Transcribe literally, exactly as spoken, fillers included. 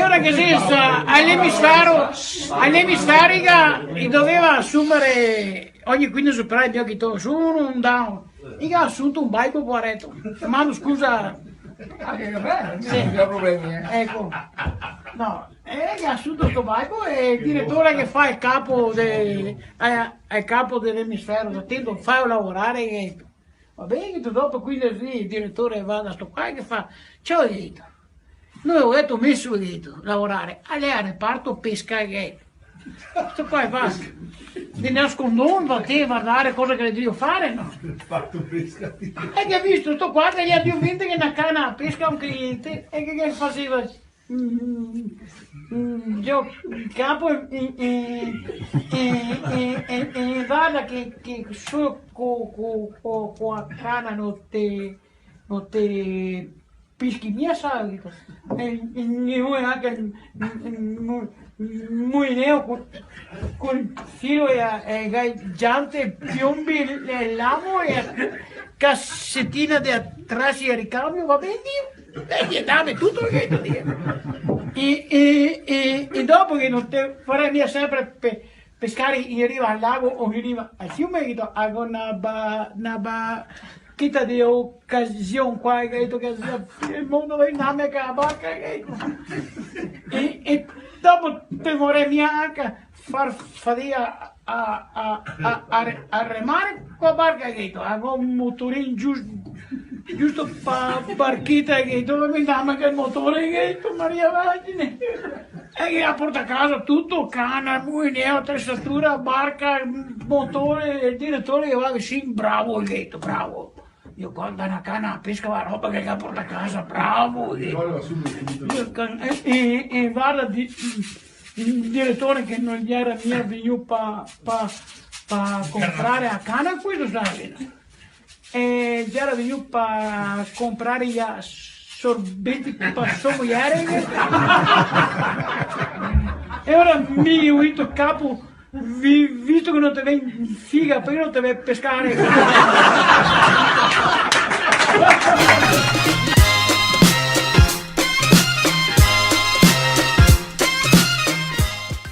Ora che se sa, a l'emisfero, a l'emisferica, i doveva asumere ogni quindese operai, abbiamo detto, su un down. I ga asunto un baibo, poareto. Mando scusa. Ah, che bel, sì. No ga problemi, eh. Eco. No, e i ga asunto sto baibo e el diretore che fa el capo de, eh, el capo de l'emisfero, ga dito, "Falo lavorare", che Va ben, che dopo quindese dì el diretore va da sto qua che fa, "Ciò", ga dito, "no, go dito, meso", ga dito, "lavorare, alè al reparto pesca", ga dito. Sto qua fa, de nascondon, va te vardare cosa che el deve fare, no? Reparto pesca. E che ga visto sto qua che ghe ga dito che na cana a pesca a un cliente, e che, che faseva? Mm, mm, mm, io capo in, in, in, in, in, in, varda che, che solo co, co, co, co a cana no te, no te pischi mia, sa, digo. E, e, e ora anca, mm, mm, mu-, mulineo co, col filo e, e gai giante, piombi, e lamo e casetina de atrasi e ricambio, va ben, Dio. E ghe dame tuto, che te digo. E, e, e, e dopo che no te farè mia sempre pe-, pescare in riva al lago o in riva al fiume, che te digo, go na ba-, na barcheta de ocasion qua, che te digo, che sia el mondo, vai, dame che la barca, che te digo. E, e dopo te vorè mia anca far fadiga a, a, a, a, a re-, a remare co la barca, che te digo, go un motorin giusto, giusto pa barcheta, che te digo, mi dame che el motore, che te digo, Maria Vergine. E che la porta a casa tuto, cana, mulineo, atresatura, barca, motore, el diretore che va, "Sì, bravo", che te digo, "bravo". Io, "Quanta na cana a pesca, la roba che la porta a casa, bravo", che te digo. Io can-, e, e, e varda, di-, el diretore che no gera mia vegnù pa, pa, pa comprare a cana, questo sa, e gera vegnù pa comprare i asorbenti pa so mujere. E ora mi go dito, "Capo, vi-, visto che no te vè in figa, parché no te vè pescare?"